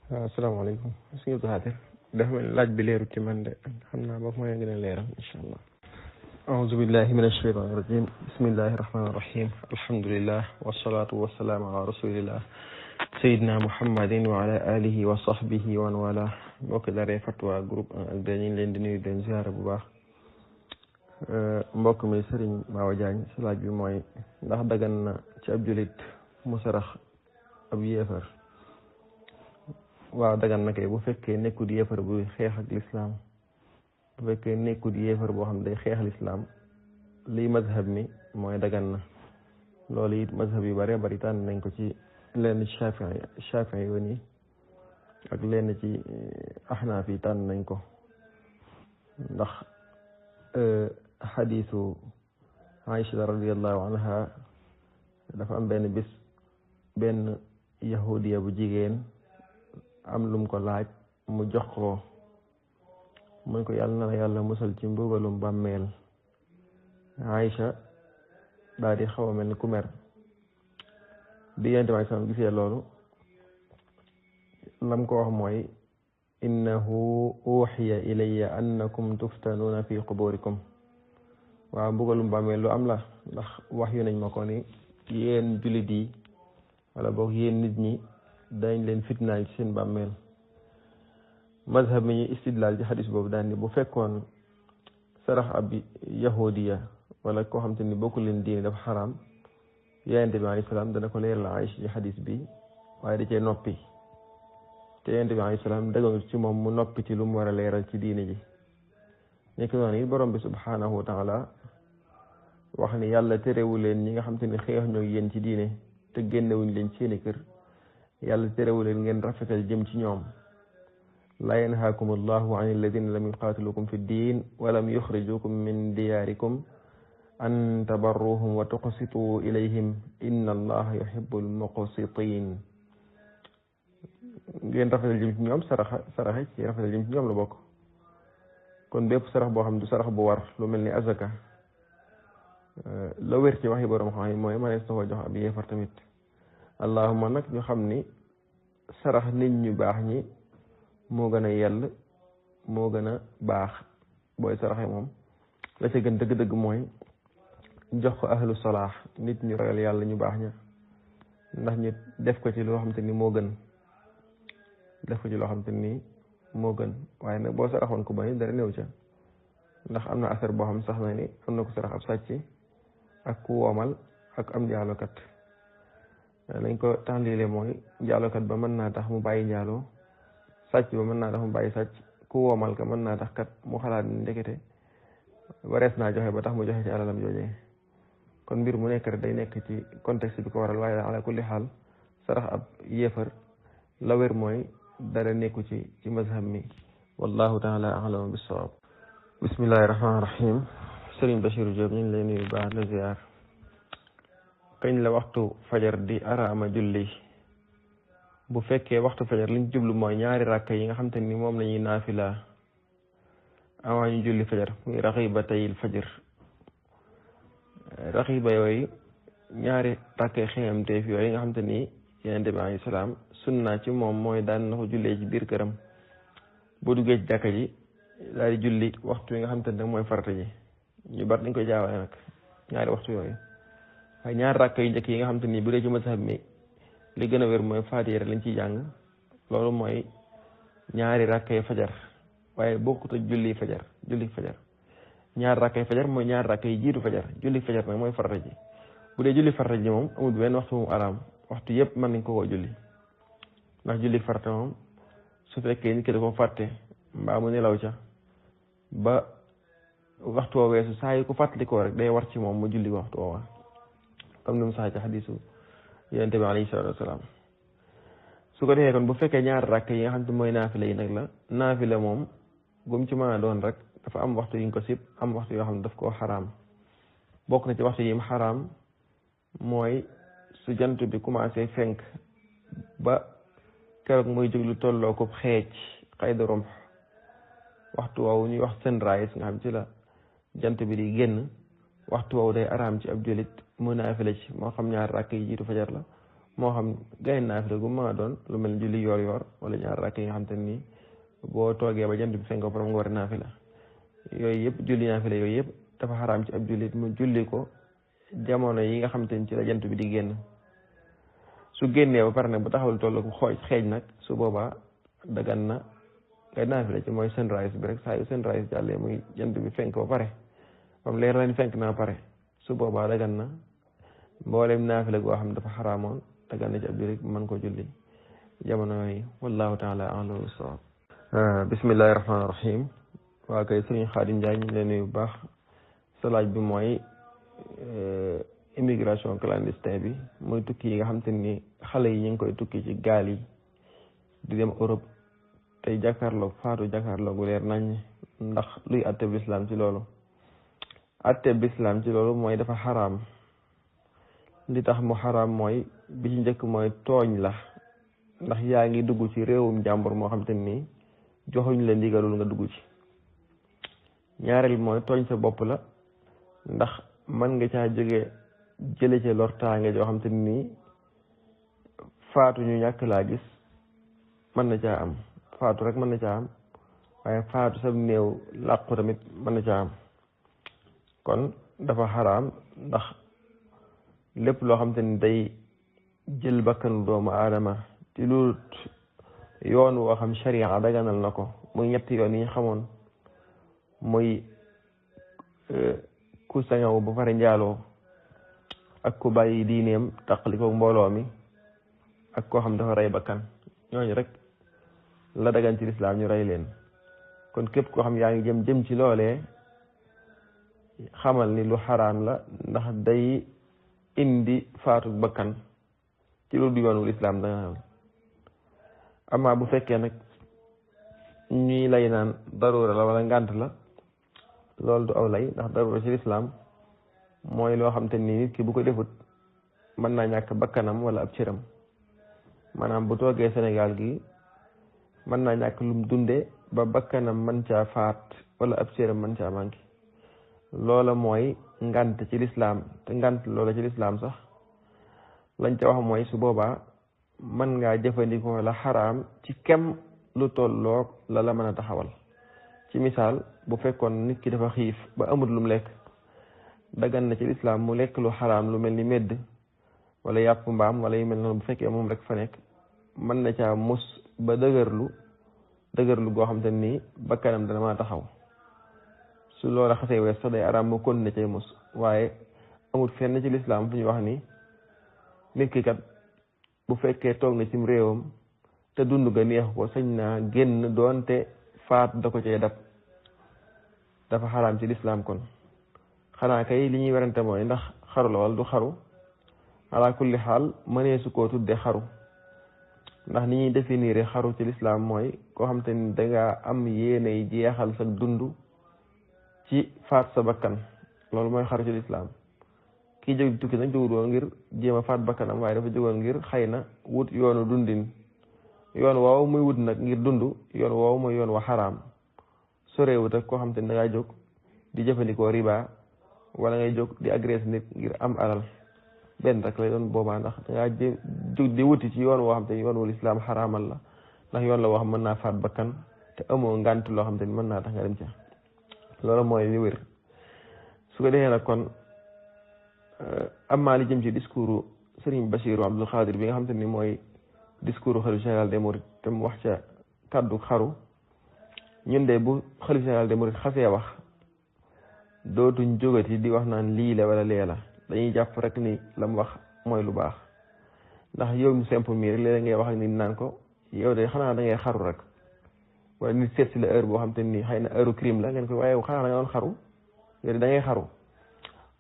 waaw asalaamaaleykum suñu Xaadir dafa mel laaj bi leerut ci man de xam naa ba mooy gën a leeral incha allah aouzu billahi min ashaytaani rajim bismillahi rahmaani rahim alhamdulillah wasalaatu wasalaamu ala rasulillah sayidina muhammadin wa ala alihi wa sahbihi wa man wala mbokk daree fatwa groupe 1 ak 2 ñu ngi leen di nuyu leen ziara bu baax mbokk mi Serigne Mawa Diagne sa laaj bi mooy ndax dagan na ci ab julit mu sarax ab yéefar waaw dagan na kay bu fekkee nekkul yéefar bu xeex ak lislaam bu fekkee nekkul yéefar boo xam ne day xeex lislaam liy mazhab mi mooy dagan na loolu it mazhab yu bare bari tànn nañ ko ci lenn Shafii yoon yi ak lenn ci Ahnaaf yi tànn nañ ko ndax xadiisu Aïcha radiyallahu anha dafa am benn bis benn yahudiya bu jigéen am lum ko laaj mu jox ko mun ko yàlla na la yàlla musal ci mbugalum bàmmeel Aïcha daal di xaw a mel ni ku mer bi yonent bi sallam gisee loolu lam ko wax mooy innahu uxiya ilayya annakum tuftanuuna fi quburikum waaw mbugalum bàmmeel lu am la ndax wax yu nañ ma ko ni yéen jullit yi wala boog yéen nit ñi dañ leen fitnaal ci seen bàmmeel mazhab mi ñu istidlaal ci xadis boobu daan ni bu fekkoon sarax ab yahudiya wala koo xam te ni bokku leen diine dafa xaraam yonent bi alayhi salaam dana ko leeral Aïcha ci xadis bi waaye da cee noppi te yonent bi alayhi salaam dëgg ci moom mu noppi ci lu mu war a leeral ci diine ji nekk noonu it borom bi subhanahu wa taala wax ni yàlla terewu leen ñi nga xam te ni xeex ñoo yéen ci diine te génnewuñ leen seeni kër yàlla terewu leen ngeen rafetal jëm ci ñoom laa yanhaakum allahu an alladina lam yuqaatilukum fi ddin wa lam yuxrijukum min diyaarikum an tabarruhum wa tuqsitu ilayhim inna allaha yuhibbul muqsitin ngeen rafetal jëm ci ñoom saraxe ci rafetal jëm ci ñoom la bokk kon bépp sarax boo xam du sarax bu war lu mel ni azaka la wér ci waxi borom xam mooy manees na ko jox ab yéefar tamit allahuma nag ñu xam ni sarax nit ñu baax ñi moo gën a yell moo gën a baax booy saraxe moom la ca gën dëgg-dëgg mooy jox ko ahlu salaax nit ñu ragal yàlla ñu baax ña ndax ñu def ko ci loo xam te ni moo gën def ko ci loo xam te ni moo gën waaye nag boo saraxoon ko ba ni dara néew ca ndax am na asar boo xam sax na ni am na ko sarax ab sàcc ak ku woomal ak am njaalokat lañ ko taxliile mooy njaalokat ba mën naa tax mu bàyyi njaaloo sàcc ba mën naa tax mu bàyyi sàcc ku woomal ka mën naa tax kat mu xalaat ni ndekete warees naa joxe ba tax mu joxe ci alalam joojee kon mbir mu nekk rek day nekk ci contexte bi ko waral waaye ala kulli xaal sarax ab yéefar la wér mooy dara nekku ci mazhab mi wallahu taala a'lamu bis-sawab bismillahi rahmaani rahim Serigne Bachir Diop ñu ngi lay nuyu baax la ziar kañ la waxtu fajar di araama julli bu fekkee waxtu fajar liñ jublu mooy ñaari rakk yi nga xam te ni moom la ñuy naafila avant ñu julli fajar muy raxibatayil fajar raxiba yooyu ñaari rakkay xiyamteef yooyu nga xam te ni yonent bi alayhi salaam sunna ci moom mooy daan na ko jullee ci biir këram bu duggee ci jàkka ji daal di julli waxtu yi nga xam te ne mooy farata ji ñu bari dañ koy jaawale nag ñaari waxtu yooyu waaye ñaari rakk yu njëkk yi nga xam te ni bu dee ci mazhab mi li gën a wér mooy faatiha lañ ciy jàng loolu mooy ñaari rakkay fajar waaye bokkut ak julli fajar ñaari rakkay fajar mooy ñaari rakk yi jiitu fajar julli fajar nag mooy farata ji bu dee julli farata ji moom amul benn waxtu mu araam waxtu yëpp mën nañ ko julli ndax julli farata moom su fekkee nit ki da ko fàtte mbaa mu nelaw ca ba waxtu woo weesu saa yu ko fàttalikoo rek day war ci moom mu julli waxtu woowa comme ni mu sax ci xadiisu yonent bi alayhi salaatu wasalaam su ko defee kon bu fekkee ñaari rakk yi nga xam te mooy naafila yi nag la naafila moom gum ci mën a doon rek dafa am waxtu yuñ ko sib am waxtu yoo xam ne daf koo xaraam bokk na ci waxtu yi mu xaraam mooy su jant bi commencé fenk ba keroog muy jóg lu tolloo ko xeej xayda romb waxtu woowu ñuy wax sunrise nga xam ci la jant bi di génn waxtu woowu day araam ci ab jullit mu naafila ci moo xam ñaari rakk yi jiitu fajar la moo xam gay naafila gu ma doon lu mel ni julli yoor yoor wala ñaar rakk yi nga xam te ni boo toogee ba jant bi fenk ba pare nga war a naafila yooyu yëpp julli naafila yooyu yëpp dafa xaraam ci ab jullit mu julli ko jamono yi nga xam te ni ci la jant bi di génn su génnee ba pare nag bu taxawul tollu xeej nag su boobaa dagan na ngay naafila ci mooy sunrise bi rek saa yu sunrise jàllee muy jant bi fenk ba pare moom leer la ni fenk naa pare su boobaa dagan na mboolem naafila goo xam ne dafa xaraamoon dagan na ci ab jullit mën ko julli jamono yooyu wallahu taala a'lam bis-sawab bismillahi rahmaani rahim waa kay sëriñ Xaadim Njaay ñu leen nuyu bu baax sa laaj bi mooy immigration clandestin bi muy tukki yi nga xam te ni xale yi ñu ngi koy tukki ci gaal yi di dem Europe tey jàkkaarloog faatu jàkkaarloogu leer nañ ndax luy atteb lislaam ci loolu atteb lislaam ci loolu mooy dafa xaraam li tax mu xaraam mooy bi ci njëkk mooy tooñ la ndax yaa ngi dugg ci réewum jàmbur moo xam te ni joxuñ la ndigalul nga dugg ci ñaareel mooy tooñ sa bopp la ndax mën nga caa jóge jële ca lortaange joo xam te ni faatu ñu ñàkk laa gis mën na caa am faatu rek mën na caa am waaye faatu sa néew làqu tamit mën na caa am kon dafa xaraam ndax lépp loo xam te ni day jël bakkanu doomu aadama ci lu yoon woo xam sharia daganal na ko muy ñetti yoon yi ñu xamoon muy ku sangawu ba pare njaaloo ak ku bàyyi diineem taqali ko mbooloo mi ak koo xam dafa rey bakkan ñooñu rek la dagan ci lislaam ñu rey leen kon képp koo xam yaa ngi jëm ci loolee xamal ni lu xaraam la ndax day indi faatu bakkan ci lu du yoonu lislaam daganal amma bu fekkee nag ñuy lay naan darura la wala ngànt la loolu du aw lay ndax darura ci lislaam mooy loo xam te ni nit ki bu ko defut mën naa ñàkk bakkanam wala ab cëram maanaam bu toogee Sénégal gi mën naa ñàkk lum dunde ba bakkanam mën caa faat wala ab cëram mën caa manqué loola mooy ngànt ci lislaam te ngànt loola ci lislaam sax lañ ca wax mooy su boobaa mën ngaa jëfandikoo la xaraam ci kem lu tolloog la la mën a taxawal ci misaal bu fekkoon nit ki dafa xiif ba amul lum lekk dagan na ci lislaam mu lekk lu xaraam lu mel ni medd wala yàpp mbaam wala yu mel noonu bu fekkee moom rek fa nekk mën na caa mus ba dëgërlu goo xam te nii bakkanam dana mën a taxaw su loola xasee wees sax day araam mu kon na cay mus waaye amul fenn ci lislaam fu ñu wax ni nit ki kat bu fekkee toog na cim réewam te dund ga neex ko sañ naa génn doonte faat da ko cay dab dafa xaraam ci lislaam kon xanaa kay li ñuy werante mooy ndax xaru la wala du xaru ala kulli xaal mënee su koo tudde xaru ndax ni ñuy définir xaru ci lislaam mooy koo xam te ni dangaa am yéene jeexal sa dund ci faat sa bakkan loolu mooy xaru ci lislaam kii jóg tukki nag jógul woon ngir jéem a faat bakkanam waaye dafa jógoon ngir xëy na wut yoonu dundin yoon woowu muy wut nag ngir dund yoon woowu mooy yoon wa xaraam soreewut ak koo xam te ni dangaa jóg di jëfandikoo riba wala ngay jóg di agressé nit ngir am alal benn rek lay doon boobaa ndax dangaa jóg di wuti ci yoon woo xam te ni yoon wu lislaam xaraamal la ndax yoon la woo xam mën naa faat bakkan te amoo ngànt loo xam te ni mën naa tax nga dem ca loolu mooy li wér su ko defee nag kon amma li jëm ci discours Serigne Bassirou Abdoul Khadir bi nga xam te ni mooy discours xalifa général des mourides te mu wax ca kaddu xaru ñun de bu xalifa général des mourides xasee wax dootuñ jógati di wax naan lii la wala lee la dañuy jàpp rek ni la mu wax mooy lu baax ndax yow mu simple mii rek léeg-léeg ngay wax ak nit naan ko yow de xanaa da ngay xaru rek wala nit seet si la heure boo xam te ni xëy na heure crime la ngeen ko waaye xanaa da nga doon xaru yow de da ngay xaru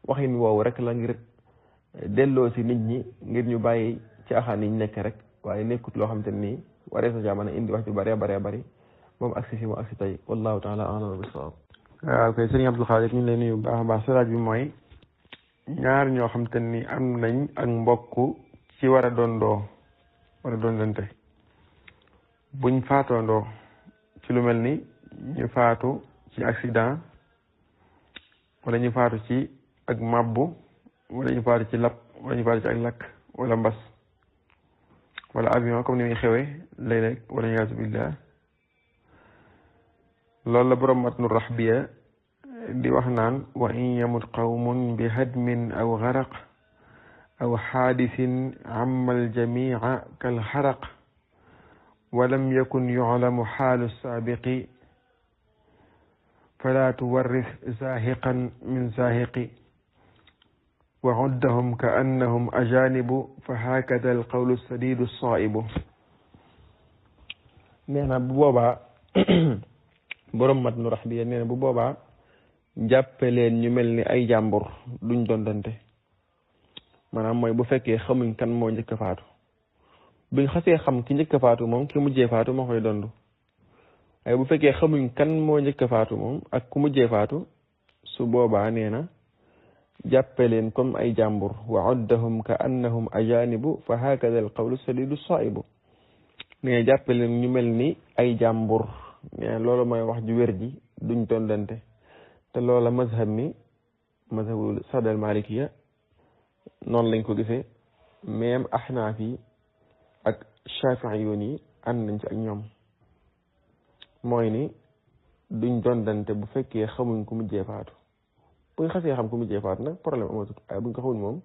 waxin woowu rek la ngir delloo si nit ñi ngir ñu bàyyi caaxaan yi ñu nekk rek waaye nekkut loo xam te ni waree sa jamono indi wax ju bëree bëree bëri moom agsi fi mu agsi tey wallahu taala a'lam bis-sawab. waaw kay sëriñ Abdou Khadir ñu ngi lay nuyu bu baax a baax salaat bi mooy ñaar ñoo xam te ni am nañ ak mbokk ci war a doon lente buñ faatoondoo ci lu mel ni ñu faatu ci accident wala ñu faatu ci ak mabbu wala ñu faatu ci lap wala ñu faatu ci ak lakk wala mbas wala avion comme ni muy xewee léeg-léeg wala yaasu billah loolu la borom matnu rahbiya di wax naan wa in yamut qawmun bi hadmin aw garaq aw xaadisin amma aljamica kalxaraq walam yakun yuclamu xaalu saabiqi fala tuwarris zaahiqan min zaahiqi wa uddahum ka annahum ajaanibu fa hakada alqawlu sadidu saibu. nee na bu boobaa borom matnu rahbiya nee na bu boobaa jàppe leen ñu mel ni ay jàmbur duñ dondante maanaam mooy bu fekkee xamuñ kan moo njëkk a faatu buñ xasee xam ki njëkk a faatu moom ki mujjee faatu moo koy dond waaye bu fekkee xamuñ kan moo njëkk a faatu moom ak ku mujjee faatu su boobaa nee na jàppe leen comme ay jàmbur wa uddahum ka annahum ajaanibu fa hakada al qawlu sadidu saibu nee jàppe leen ñu mel ni ay jàmbur nee loolu mooy wax ju wér ji duñ dondante te loola mazhab mi mazhabul sadal malikiya noonu lañ ko gisee même ahnaaf yi ak shafi'iyun yi ànd nañ ci ak ñoom mooy ni duñ dondante bu fekkee xamuñ ku mujjee faatu buñ xasee xam ku mujjee faatu nag problème amatut waaye buñ ko xamuñ moom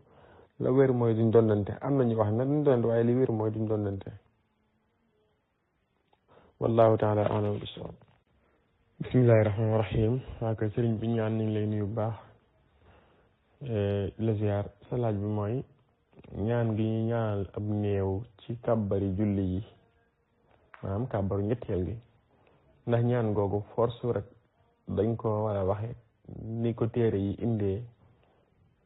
la wér mooy duñ dondante am nañu wax nag duñ dondante waaye li wér mooy duñ dondante wallahu taala a'lam bis-sawab. bismillahi rahmaani rahim waa kay sëriñ bi ñaan ñu ngi lay nuyu bu baax la ziar sa laaj bi mooy ñaan gi ñu ñaanal ab néew ci kàbbari julli yi maanaam kàbbaru ñetteel gi ndax ñaan googu force rek dañ ko war a waxe ni ko téere yi indee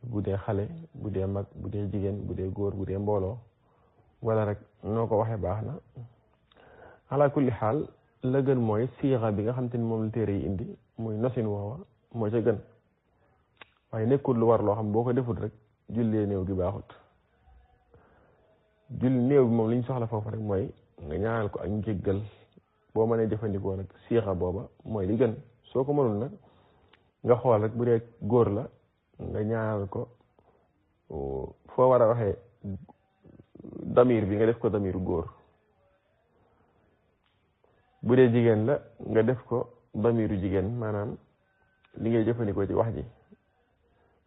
bu dee xale bu dee mag bu dee jigéen bu dee góor bu dee mbooloo wala rek noo ko waxee baax na ala kulli xaal la gën mooy siixa bi nga xam te ni moom la téere yi indi muy nosin woowa moo ca gën waaye nekkul lu war loo xam boo ko defut rek jullee néew gi baaxut julli néew bi moom li ñu soxla foofu rek mooy nga ñaanal ko ak njéggal boo mënee jëfandikoo nag siixa booba mooy li gën soo ko mënul nag nga xool rek bu dee góor la nga ñaanal ko foo war a waxee damir bi nga def ko damiru góor bu dee jigéen la nga def ko damiru jigéen maanaam li ngay jëfandikoo ci wax ji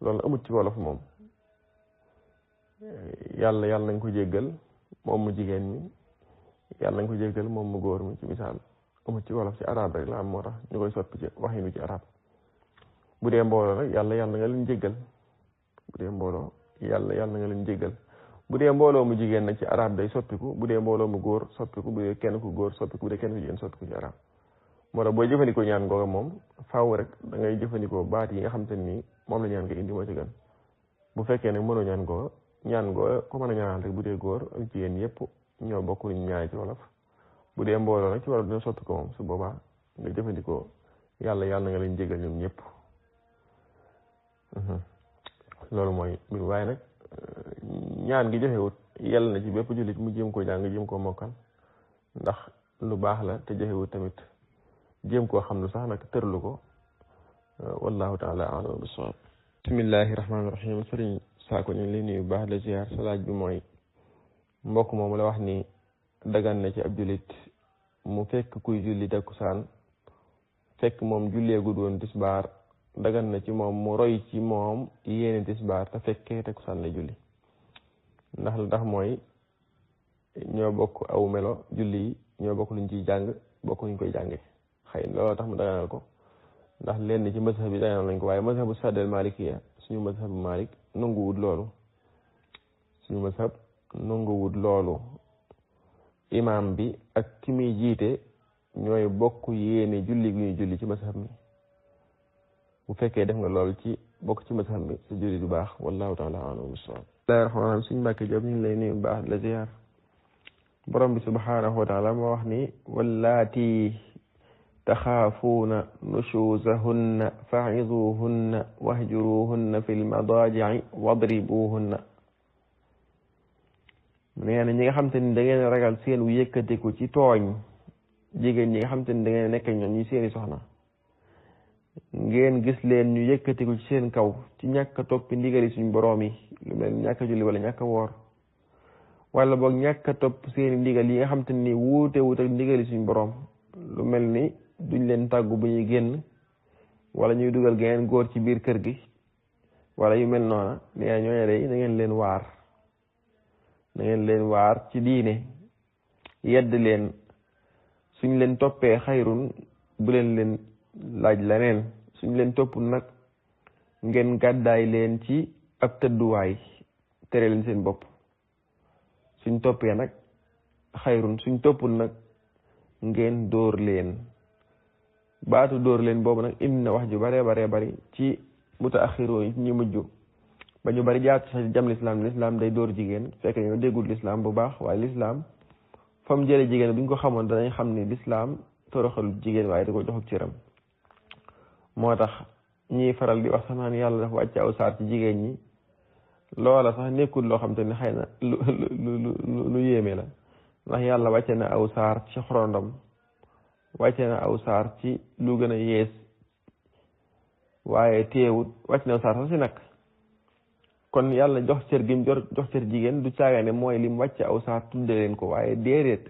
loolu amut ci wolof moom yàlla nañ ko jéggal moom mu jigéen mi yàlla nañ ko jéggal moom mu góor mi ci misaal amut ci wolof ci arab rek la am moo tax ñu koy soppi ci waxinu ci arab bu dee mbooloo nag yàlla na nga leen jéggal bu dee mbooloo yàlla na nga leen jéggal bu dee mbooloo mu jigéen nag ci arab day soppiku bu dee mbooloo mu góor soppiku bu dee kenn ku góor soppiku bu dee kenn ku jigéen soppiku ci arab moo tax booy jëfandikoo ñaan googa moom faaw rek da ngay jëfandikoo baat yi nga xam te nii moom la ñaan nga indi moo ci gën bu fekkee nag mënoo ñaan googa ko mën a ñaanal rek bu dee góor ak jigéen yëpp ñoo bokk ñu ñaane ci wolof bu dee mbooloo nag ci wolof dina soppi ko moom su boobaa nga jëfandikoo yàlla na nga leen jégal ñoom ñëpp loolu mooy mbir waaye nag ñaan gi joxewut yàlla na ci bépp jullit mu jéem koo jàng jéem koo mokkal ndax lu baax la te joxewut tamit jéem koo xam lu sax nag tërlu ko wallahu taala a'lam bis-sawab. bismillahi rahmaani rahim sëriñ Saako ñu ngi lay nuyu bu baax la ziar sa laaj bi mooy mbokk moomu la wax ni dagan na ci ab jullit mu fekk kuy julli takkusaan fekk moom julleegul woon tisbaar dagan na ci moom mu roy ci moom yéene tisbaar te fekkee takkusaan lay julli ndax mooy ñoo bokk aw melo julli yi ñoo bokk luñ ciy jàng bokk luñ koy jànge xëy na looloo tax mu daganal ko ndax lenn ci mazhab bi daganal nañ ko waaye mazhabu sadal malikiya suñu mazhabu malik nanguwut loolu imam bi ak ki muy jiite ñooy bokk yéene julli gi ñuy julli ci mazhab mi bu fekkee def nga loolu ci bokk ci mazhab mi sa julli du baax wallahu taala a'lam bis-sawab. bismillahi rahmaani rahiim suñu Mbàkke Jóob ñu ngi lay nuyu bu baax la ziyaar borom bi subhaanahu wa taala moo wax ni wallaati taxaafuuna nushuzahunna fa'izuhunna wahjuruhunna fil madaaji'i wadribuhunna nee na ñi nga xam te ni da ngeen ragal seen wu yëkkatiku ci tooñ jigéen ñi nga xam te ni da ngeen nekk ñoom ñi seeni soxna ngeen gis leen ñu yëkkatiku ci seen kaw ci ñàkk a toppi ndigali suñu boroom yi lu mel ñàkk a julli wala ñàkk a woor wala boog ñàkk a topp seeni ndigal yi nga xam te ni wuute ak ndigali suñ boroom lu mel ni duñ leen tàggu bu ñuy génn wala ñuy dugal geneen góor ci biir kër gi wala yu mel noona nee na ñooñu day na ngeen leen waar ci diine yedd leen suñ leen toppee xayrun bu leen laaj leneen suñ leen toppul nag ngeen gàddaay leen ci ab tëdduwaay tere leen seen bopp suñ toppee nag xayrun suñ toppul nag ngeen dóor leen baatu dóor leen boobu nag indi na wax ju bare bari ci mutaaxiroo yi ñu mujj ba ñu bari jaat sa jam lislaam day dóor jigéen fekk ñoo déggul lislaam bu baax waaye lislaam fa mu jële jigéen bu ñu ko xamoon danañ xam ni lislaam toroxalu jigéen waaye da ko joxub cëram moo tax ñiy faral di wax sax naan yàlla dafa wàcce aw saar ci jigéen ñi loola sax nekkul loo xam te ne xëy na lu yéeme la ndax yàlla wàcce na aw saar ci xorondom wàcce na aw saar ci lu gën a yees waaye teewut wàcce na aw saar sax si nag kon yàlla jox cër gi mu jox cër jigéen du caagane mooy lim wàcce aw saar tudde leen ko waaye déedéet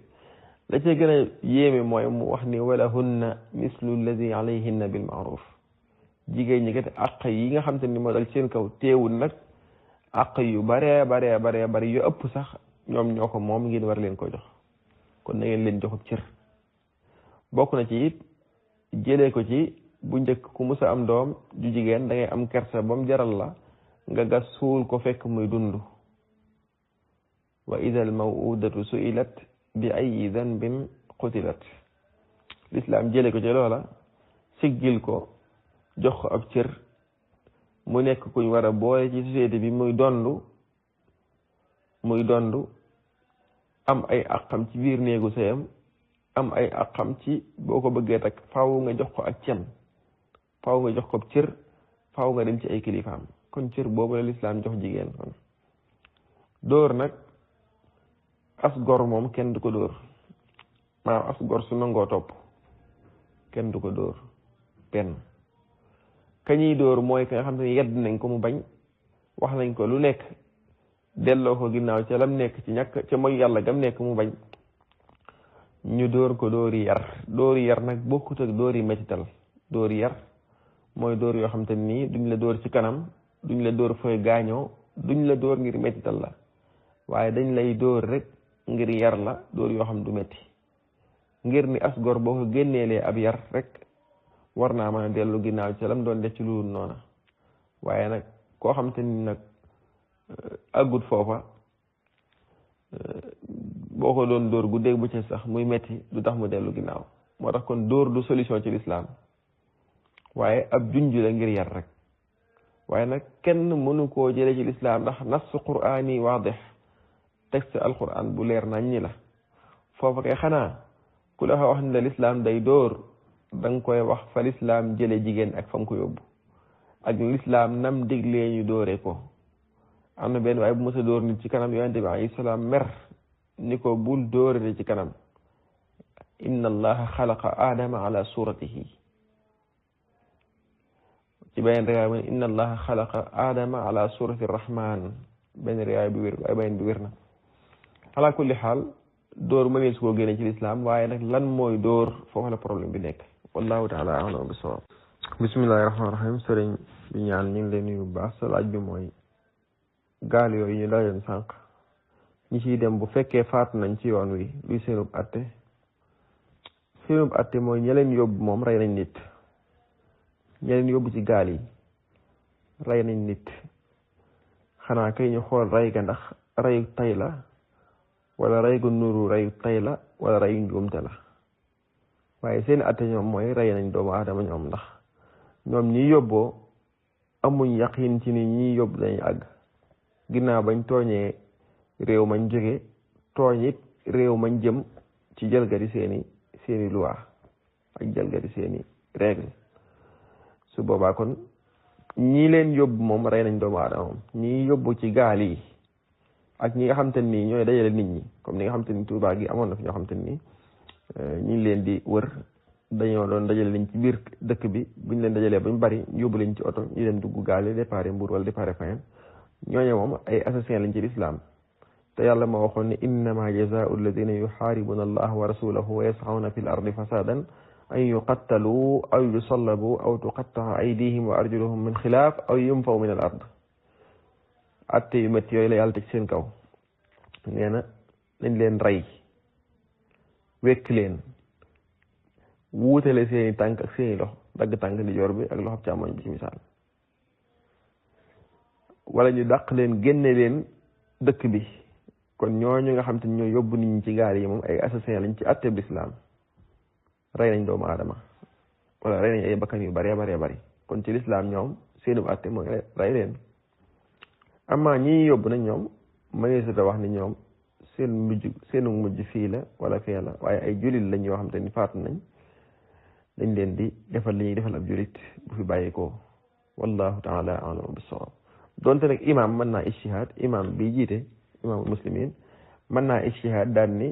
la ca gën a yéeme mooy mu wax ni walahunna mislu alladi alayhinna bil ma'ruf jigéen ñi kat àq yi nga xam te ni moo dal seen kaw teewul nag àq yu bari yu ëpp sax ñoom ñoo ko moom ngeen war leen ko jox kon na ngeen leen joxub cër bokk na ci it jëlee ko ci bu njëkk ku musa am doom ju jigéen da ngay am kersa ba mu jaral la nga gas suul ko fekk muy dund wa ida al mawudatu su'ilat bi ayyi dhanbin qutilat l'islam jële ko ci loola siggil ko jox ko ab cër mu nekk kuñ war a boole ci société bi muy dondu am ay àqam ci biir néegu sëyam am ay àqam ci boo ko bëggee takk faaw nga jox ko ak cem faaw nga jox ko cër faaw nga dem ci ay kilifaam kon cër boobu la lislaam jox jigéen kon dóor nag as gor moom kenn du ko dóor maanaam as gor su nangoo topp kenn du ko dóor benn kañuy dóor mooy ka nga xam ne yedd nañ ko mu bañ wax nañ ko lu nekk delloo ko ginnaaw ca lam nekk ci ñàkk ca mooy yàlla gam nekk mu bañ ñu dóor ko dóori yar nag bokkut ak dóori mettital dóori yar mooy dóor yoo xam te nii duñ la dóor ci kanam duñ la dóor fooy gaañoo duñ la dóor ngir mettital la waaye dañ lay dóor rek ngir yar la dóor yoo xam du metti ngir ni as gor boo ko génneelee ab yar rek war naa mën a dellu ginnaaw ci lam doon def ci lu noona waaye nag koo xam te ni nag àggut foofa boo ko doon dóor guddeeg bu ci sax muy metti du tax mu dellu ginnaaw moo tax kon dóor du solution ci lislaam waaye ab junj la ngir yar rek waaye nag kenn mënu koo jële ci lislaam ndax nassu qur'aani waadix texte alquran bu leer nañ ñi la foofa kay xanaa ku la wax ni la lislaam day dóor da nga koy wax fa lislaam jële jigéen ak fa nga ko yóbbu ak lislaam nam diglee ñu dóore ko am na benn waaye bu mës a dóor nit ci kanam yonente bi alayhi salaam mer ni ko bul dóorate ci kanam inna allaha xalaqa aadama ala suratihi ci benn riwaaya mu ne inna allaha xalaqa aadama ala surati rahman benn riwaaya bi wér waaye benn bi wér na ala kulli xaal dóor mënees koo génne ci lislaam waaye nag lan mooy dóor foofu la problème bi nekk wallahu taala a'lam bis-sawaab bismillahi rahmaani rahim sëriñ bi ñaan ñu ngi leen nuyu bu baax sa laaj bi mooy gaal yooyu ñu laajoon sànq ñi ciy dem bu fekkee faatu nañ ci yoon wi luy seenub atte mooy ña leen yóbbu moom rey nañ nit ña leen yóbbu ci gaal yi rey nañ nit xanaa kay ñu xool rey ga ndax reyu tay la wala rey gu nuru reyu tay la wala reyu njuumte la waaye seen atte ñoom mooy rey nañ doomu aadama ñoom ndax ñoom ñi yóbboo amuñ yaqin ci ni ñi yóbbu dañuy àgg ginnaaw bañ tooñee réew mañ jóge tooñ it réew mañ jëm ci jalgati seeni loi ak jalgati seeni règle su boobaa kon ñi leen yóbbu moom rey nañ doomu aadama moom ñi yóbbu ci gaal yi ak ñi nga xam te nii ñooy dajale nit ñi comme ni nga xam te ni Tuubaa gi amoon na fi ñoo xam te nii ñi leen di wër dañoo doon dajale nañ ci biir dëkk bi buñ leen dajalee bañ bari ñu yóbbu leen ci oto ñu dem dugg gaal yi départ Mbuur wala départ Fayeen ñooñu moom ay assassin lañ ci lislaam te yàlla ma waxoon ne innama jazaau alladina yuxaaribuna allah wa rasulahu wa yas'awna fi l ardi fasadan an yuqattalu aw yusallabu aw tuqatta'a aydihim wa arjuluhum min xilaaf aw yunfaw min al ard atte yu métti yooyu la yàlla teg seen kaw nee na nañ leen rey wekk leen wuutale seeni tànk ak seeni loxo dagg tànk di joor bi ak loxo càmmoñ bi ci misaal wala ñu dàq leen génne leen dëkk bi kon ñooñu nga xam te ñoo yóbbu nit ñi ci gaal yi moom ay assassin lañ ci atteb lislaam rey nañ doomu aadama wala rey nañ ay bakkan yu bëree bëree bëri kon ci lislaam ñoom seenu atte mooy rey leen amma ñi yóbbu nañ ñoom mëneesu ta wax ni ñoom seenu mujj fii la wala fee la waaye ay julit lañ yoo xam te ni faatu nañ dañ leen di defal li ñuy defal ab julit bu fi bàyyikoo wallahu taala a'lam bis-sawab donte nag imam mën naa ijtihaad imam bi jiite imaamul muslimin mën naa ijtihaad daan ni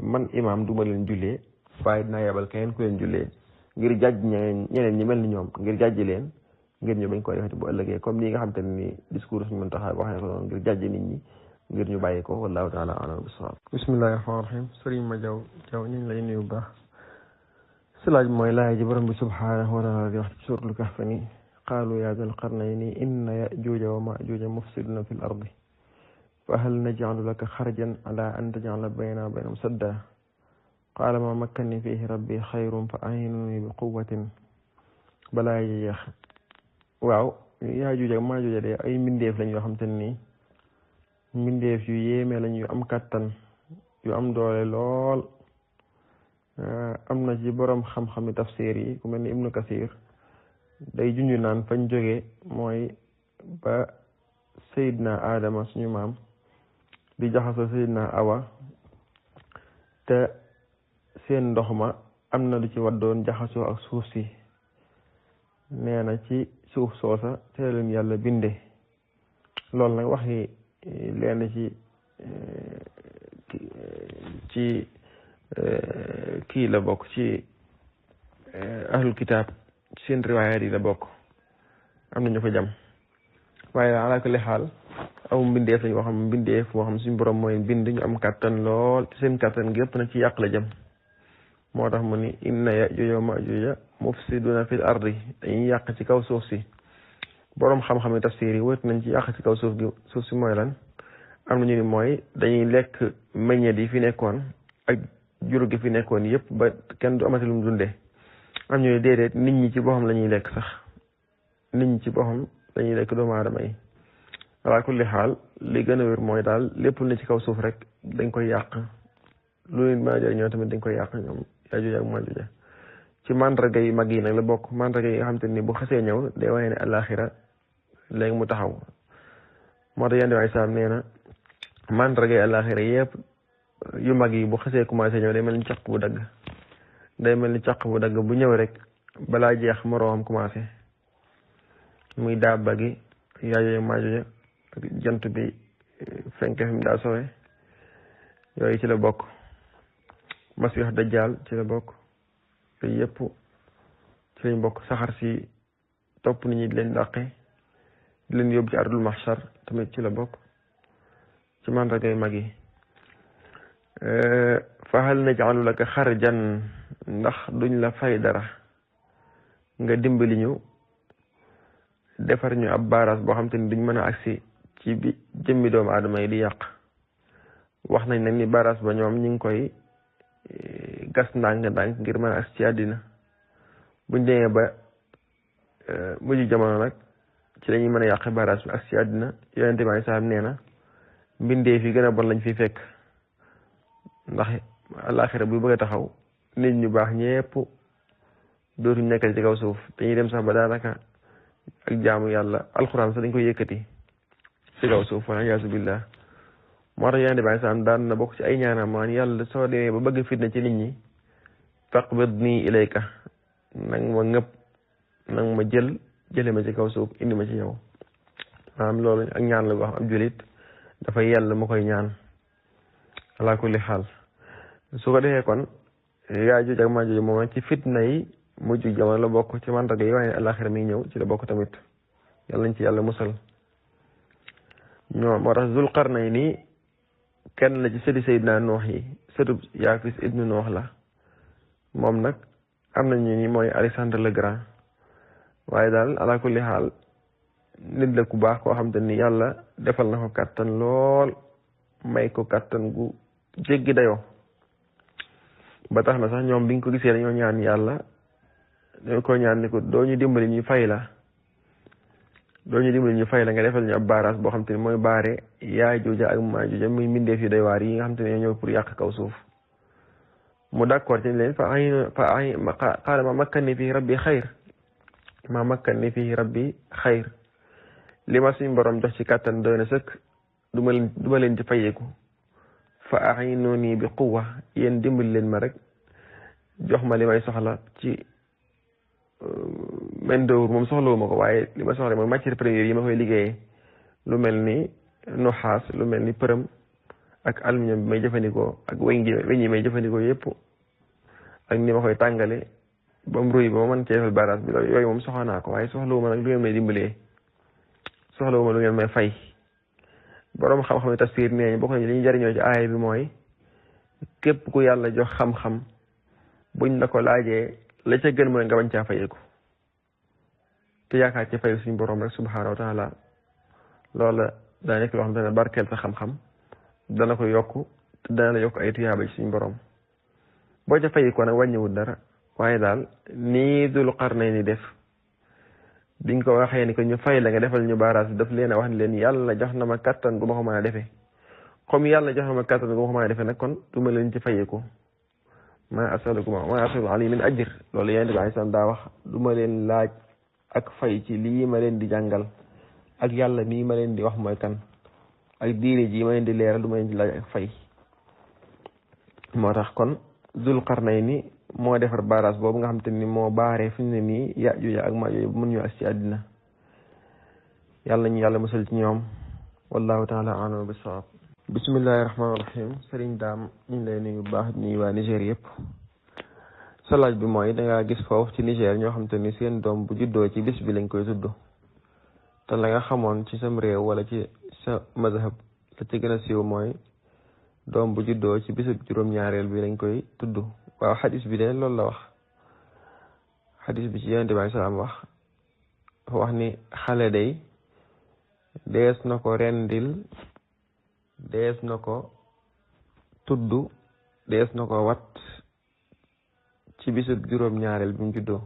man imam du ma leen jullee waaye dinaa yebal keneen ku leen jullee ngir jàjj ñeneen ñi mel ni ñoom ngir jàjj leen ngir ñu bañ koy defati bu ëllëgee comme nii nga xam te ne ni discours suñu mën taxaw wax ne ko noonu ngir jàjj nit ñi ngir ñu bàyyi ko wallahu taala a'lam bis-sawab bismillahi rahmaani rahim sëriñ ma jaw ñu ngi lay nuyu bu baax si laaj mooy laay ji borom bi subhanahu wa taala di wax ci suratul kahf ni qaalu yaa dal qarnayni inna ya'juuja wa ma'juuja mufsiduna fil ardi fa hal naj'alu laka xarjan ala an taj'ala baynana wa baynahum sadda qaala ma makkanni fiihi rabbi xayrun fa a'inuni bi quwwatin balaa yeex waaw yaajuuj ak maajuuj de ay mbindeef lañ yoo xam te ni mbindeef yu yéeme lañ yu am kattan yu am doole lool am na ci borom xam-xami tafsir yi ku mel ni ibnu kasir day junju naan fañ jóge mooy ba sayidna adama suñu maam di jaxasoo sayidna awa te seen ndox ma am na lu ci waddoon jaxasoo ak suuf si nee na ci suuf soosa te leen yàlla binde loolu nag waxi leen ci kii la bokk ci ahlul kitaab seen riwaayaat yi la bokk am na ñu ko jam waaye ala kulli xaal aw mbindeef lañ waxam mbindeef moo xam suñu borom mooy bind ñu am kàttan lool te seen kàttan gi yëpp nag ci yàq la jëm moo tax mu ni inna ya'juuja wa ma'juuja mufsiduna fil ardi dañuy yàq ci kaw suuf si borom xam-xam tafsir yi wët nañ ci yàq ci kaw suuf si mooy lan am na ñu ni mooy dañuy lekk meññeet yi fi nekkoon ak jur gi fi nekkoon yëpp ba kenn du amati lu mu dundee am ñu ne déedéet nit ñi ci boppam la ñuy lekk sax nit ñi ci boppam dañuy lekk doomu aadama yi ala kulli xaal li gën a wér mooy daal lépp lu ne ci kaw suuf rek dañ koy yàq lu leen mën a jëriñoo tamit dañ koy yàq ñoom Yaajuuj ak Maajuuj ci mandarga yi mag yi nag la bokk mandarga yi nga xam te ni bu xasee ñëw day wane ne alaxira léegi mu taxaw moo tax yéen di nee na mandarga yi alaxira yëpp yu mag yi bu xasee commencé ñëw day mel ni caq bu dagg bu ñëw rek balaa jeex moroomam commencé muy daaba gi Yaajuuj ak Maajuuj ak jant bi fenk fi mu daa sowe yooyu ci la bokk Masiix Dajjaal ci la bokk yooyu yëpp ci lañ bokk saxar si topp nit ñi di leen dàqe di leen yóbbu ci ardul mahshar tamit ci la bokk ci mandarga yu mag yi fa hal naj'alu laka xarjan ndax duñ la fay dara nga dimbali ñu defar ñu ab baaraas boo xam te ni duñ mën a agsi ci bi jëmmi doomu aadama yi di yàq wax nañ nag ni baaraas ba ñoom ñu ngi koy gas ndànk-ndànk ngir mën a agsi ci àddina buñ demee ba mujj jamono nag ci lañuy mën a yàq baaraas bi agsi ci àddina yonente bi saam nee na mbindee fi gën a bon lañ fi fekk ndax àllaaxira bu bëgg a taxaw nit ñu baax ñépp dootuñ nekkal ci kaw suuf dañuy dem sax ba daanaka ak jaamu yàlla alxuraan sax dañ koy yëkkati ci kaw suuf wala yaasu billah moo tax yonente bi saam daan na bokk ci ay ñaanam maan yàlla soo demee ba bëgg fitna ci nit ñi faqbidnii ilayka nang ma ngëpp nang ma jële ma ci kaw suuf indi ma ci yow maanaam loolu ak ñaan la wax ab julit dafa yàlla ma koy ñaan ala kulli xaal su ko defee kon Yaajuuj ak Maajuuj moom ci fitna yi mujj jamono la bokk ci mandarga yi waaye alaxira mi ñëw ci la bokk tamit yàlla nañ ci yàlla musal ñoo moo tax Zul Qarnayni kenn la ci sëti Seydina Nuux yi sëtub Yaafis ibnu Nuux la moom nag am nañu ni mooy Alexandre le Grand waaye daal ala kulli xaal nit la ku baax koo xam te ni yàlla defal na ko kàttan lool may ko kàttan gu jéggi dayoo ba tax na sax ñoom biñ ko gisee dañoo ñaan yàlla dañu ko ñaan ni ko doo ñu dimbali ñu fay la nga defal ñu ab baaraas boo xam te ni mooy baare Yaajuuja ak Maajuuja muy mbindeef yu doy waar yi nga xam te ne ñëw pour yàq kaw suuf mu d'accord ci leen qaala ma makkanni fii rabbi xayr li ma suñ borom jox ci kàttan doy na sëkk du ma leen ci fayeeku fa a'inuni bi quwwa yéen dimbali leen ma rek jox ma li may soxla ci main d'œuvre moom soxlawuma ko waaye li ma soxla mooy matière première yi ma koy liggéeyee lu mel ni nuxaas lu mel ni përëm ak aluminium bi may jëfandikoo ak weñ yi may jëfandikoo yépp ak ni ma koy tàngale ba mu ruy ba ma mën cee defal baaraas bi loolu yooyu moom soxla naa ko waaye soxlawuma nag lu ngeen may dimbalee soxlawuma lu ngeen may fay boroom xam-xam tafsir nee bokk nañu li ñu jariñoo ci aaya bi mooy képp ku yàlla jox xam-xam buñ la ko laajee la ca gën mooy nga bañ caa fayeeku te yaakaar ci fay suñu borom rek subhaanahu wa taala loola daa nekk loo xam ne barkeel sa xam-xam dana ko yokk te dana la yokk ay tuyaaba ci suñu borom boo ca fayeeku nag wàññiwul dara waaye daal nii Dul Qarnayni def biñ ko waxee ni ko ñu fay la nga defal ñu baaraas daf leen a wax ni leen yàlla jox na ma kattan gu ma ko mën a defee comme yàlla jox na ma kattan gu ma ko mën a defee nag kon du ma leen ci fayeeku ma asalukum alayhi min ajr loolu yonent bi alayhi daa wax du ma leen laaj ak fay ci lii ma leen di jàngal ak yàlla mii ma leen di wax mooy kan ak diine ji ma leen di leeral du ma leen di laaj ak fay moo tax kon Dul Qarnayni moo defar baaraas boobu nga xam te ni moo baaree fi ñu ne nii Yaajuuja ak Maajuuja mën ñu as ci àddina yàlla ñu yàlla musal ci ñoom wallahu taala a'lam bis-sawaab bismillahi rahmaani rahim sëriñ daam ñu ngi lay nuyu bu baax nuyu waa Niger yëpp sa laaj bi mooy dangaa gis foofu ci Niger ñoo xam te ni seen doom bu juddoo ci bis bi lañ koy tudd te la nga xamoon ci sam réew wala ci sa mazhab la ci gën a siiw mooy doom bu juddoo ci bisub juróom-ñaareel bi lañ koy tudd waaw xadis bi de loolu la wax xadis bi ci yonent bi salaam wax ni xale day dees na ko rendil dees na ko tudd dees na ko wat ci bisub juróom-ñaareel bi mu juddoo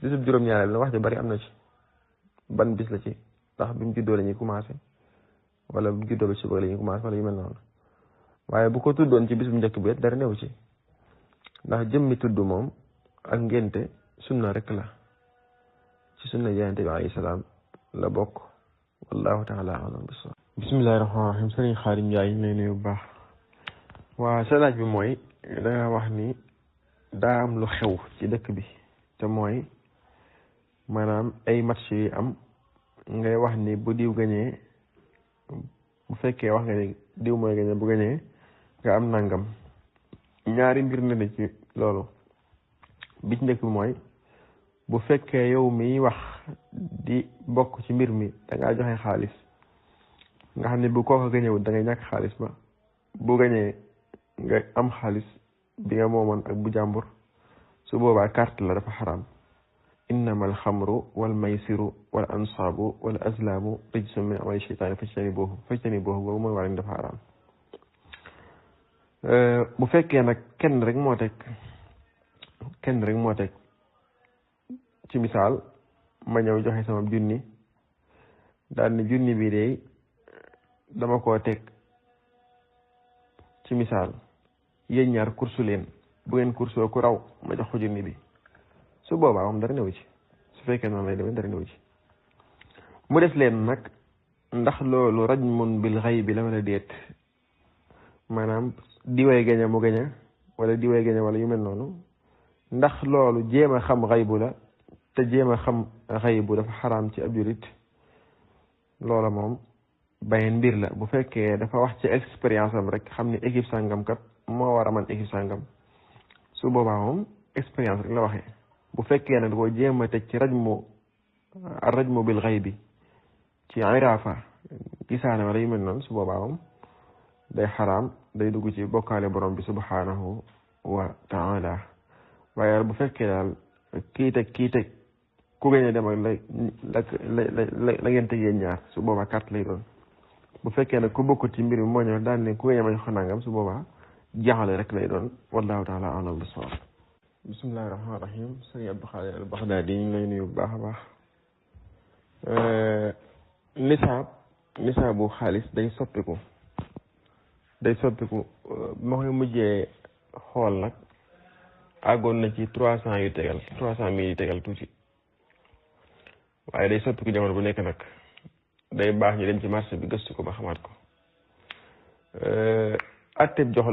bisub juróom-ñaareel na wax ju bari am na ci ban bis la ci ndax bi mu juddoo la ñuy commencé wala bu juddoo ba suba la ñuy commencé wala yu mel noonu waaye bu ko tuddoon ci bisub njëkk bi dara newu ci ndax jëmmi tudd moom ak ngénte sunna rek la ci sunna yonent bi alayhi salaam la bokk wallahu taala alam bis bismillahi rahmaani rahim sëriñ Xaadim Njaay ñu lay nuyu bu baax waa sa laaj bi mooy danga wax ni daa am lu xew ci dëkk bi te mooy maanaam ay match yi am ngay wax ni bu diw gañee bu fekkee wax nga ni diw mooy gañee bu gañee nga am nangam ñaari mbir na ne ci loolu bi ci njëkk bi mooy bu fekkee yow miy wax di bokk ci mbir mi dangaa joxe xaalis nga xam ne bu kooka gañewut da ngay ñàkk xaalis ba bu gañee nga am xaalis bi nga moomoon ak bu jàmbur su boobaa carte la dafa xaraam innama alxamru wal maysiru wal ansaabu wal azlaamu rijsun min amali sheytaani fajtanibuuhu boobu mooy wàlla ni dafa xaraam bu fekkee nag kenn rek moo teg ci misaal ma ñëw joxe sama junni daal ni junni bi de dama koo teg ci misaal yéen ñaar kursu leen bu ngeen kursoo ku raw ma jox ko junni bi su boobaa moom dara newu ci su fekkee noonu lay demee dara newu ci mu def leen nag ndax loolu rajmun bil ghaybi la wala déet maanaam diway gañe mu gañe wala diway gañe wala yu mel noonu ndax loolu jéem a xam xaybu la te jéem a xam xaybu dafa xaraam ci ab julit loola moom beneen mbir la bu fekkee dafa wax ci expérience am rek xam ni équipe sangam kat moo war a man équipe sangam su boobaa moom expérience rek la waxee bu fekkee nag da ko jéem a teg ci rajmu bil xaybi ci irafa gisaane wala yu mel noonu su boobaa moom day xaraam day dugg ci bokkaale borom bi subhanahu wa taala waaye bu fekkee daal kii teg ku gañe dem ak la ngeen tegee ñaar su boobaa carte lay doon bu fekkee nag ku bokkut ci mbir mi moo ñëw daan ne ku gañe ma jox nangam su boobaa jaxale rek lay doon wallahu taala alam bisawab bismillahi rahmaani rahim sëriñ Abdou Khadir al Baghdadi ñu ngi lay nuyu bu baax a baax nisaabu xaalis day soppiku ma koy mujjee xool nag àggoon na ci 300 yu tegal tuuti waaye day soppiku jamono bu nekk nag day baax ñu dem ci marché bi gëstu ko ba xamaat ko atteb jox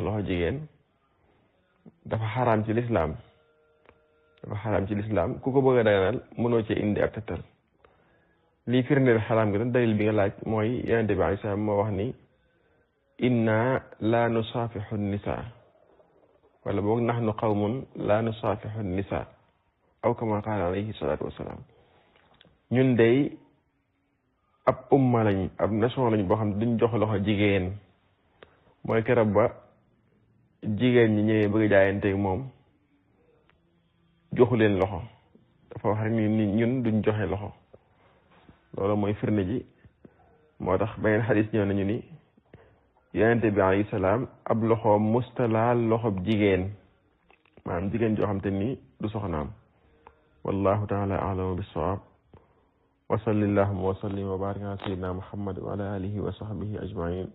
loxo jigéen dafa xaraam ci lislaam ku ko bëgg a daganal mënoo cee indi ab tettal lii firndeel xaraam gi doon dalil bi nga laaj mooy yonente bi alayhi salaam moo wax ni inna la nusaafihu nisa wala boog nahnu qawmun la nusaafihu nisa aw kama qaala alayhi salaatu wasalaam ñun day ab umma lañ ab nation lañ boo xam ne duñ jox loxo jigéen mooy keroog ba jigéen ñi ñëwee bëgg a jaayanteeg moom joxu leen loxo dafa wax rek ni ñun duñ joxe loxo loolu mooy firnde ji moo tax beneen xadis ñëw nañu ni yonente bi alayhi salaam ab loxoom mustalaal loxob jigéen maanaam jigéen joo xam te ni du soxnaam wallahu taala a'lamu bis-sawab wa sallallahu wa sallim wa barik ala sayyidina muhammad wa ala alihi wa sahbihi ajmain